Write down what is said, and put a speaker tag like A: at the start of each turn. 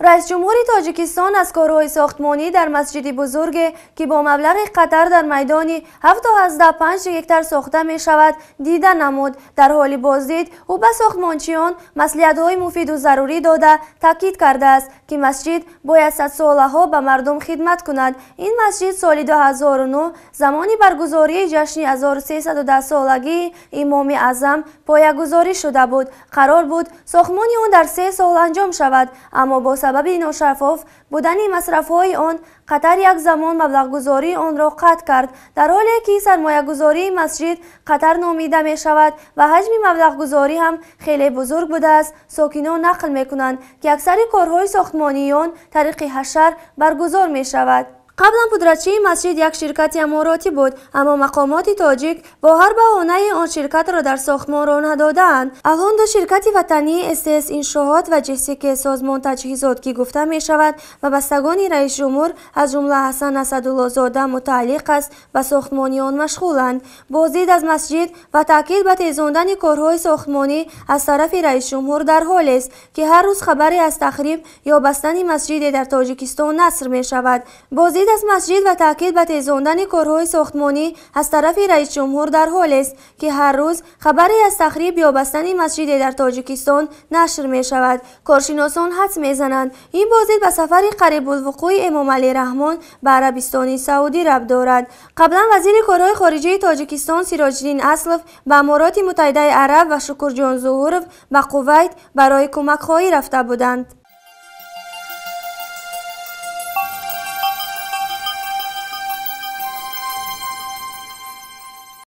A: Раис ҷумҳури Тоҷикистон аз корҳои сохтмонӣ дар масҷиди бузурге, ки бо маблағи Қатар дар майдони 7,5 гектар сохта мешавад, дида намуд. Дар ҳоли боздид ӯ ба сохтмончиён маслиҳатҳои муфиду зарурӣ дода, таъкид кардааст, ки масҷид бояд садсолаҳо ба мардум хидмат кунад. Ин масҷид соли 2009 замони баргузории ҷашни 1310-солагии Имоми Аъзам поягузорӣ шуда буд. Қарор буд сохтмони он дар 3 сол анҷом шавад, аммо бо сабаби ношаффоф будани масрафҳои он Қатар як замон маблағгузории онро қатъ кард. Дар ҳоле ки сармоягузории масҷид Қатар номида мешавад ва ҳаҷми маблағгузорӣ ҳам хеле бузург будааст, сокинон нақл мекунанд, ки аксари корҳои сохтмонии он тариқи ҳашар баргузор мешавад. Қаблан пудратчии масҷид як ширкати аморотӣ буд, аммо мақомоти тоҷик бо ҳар баҳонаи он ширкатро дар сохтмон роҳ надодаанд. Алҳон ду ширкати ватании СТС Иншоот ва ҶСК Созмон Таҷҳизот, ки гуфта мешавад ба бастагони раисҷумҳур аз ҷумла Ҳасан Асадуллозода мутааллиқ аст, ба сохтмони он машғуланд. Боздид аз масҷид ва таъкид ба тезондани корҳои сохтмонӣ аз тарафи раисҷумҳур дар ҳолест, ки ҳар рӯз хабаре аз тахриб ё бастани масҷиде дар Тоҷикистон наср мешавад. Боздид аз масҷид ва таъкид ба тезондани корҳои сохтмонӣ аз тарафи раисҷумҳур дар ҳолест, ки ҳар рӯз хабаре аз тахриб ё бастани масҷиде дар Тоҷикистон нашр мешавад. Коршиносон ҳадс мезананд, ин боздид ба сафари қарибулвуқӯи Эмомалӣ Раҳмон ба Арабистони Саудӣ рабт дорад. Қаблан вазири корҳои хориҷии Тоҷикистон Сироҷиддин Аслов ба Амороти Муттаҳидаи Араб ва Шукурҷон Зуҳуров ба Қувайт барои кӯмакхоҳӣ рафта буданд.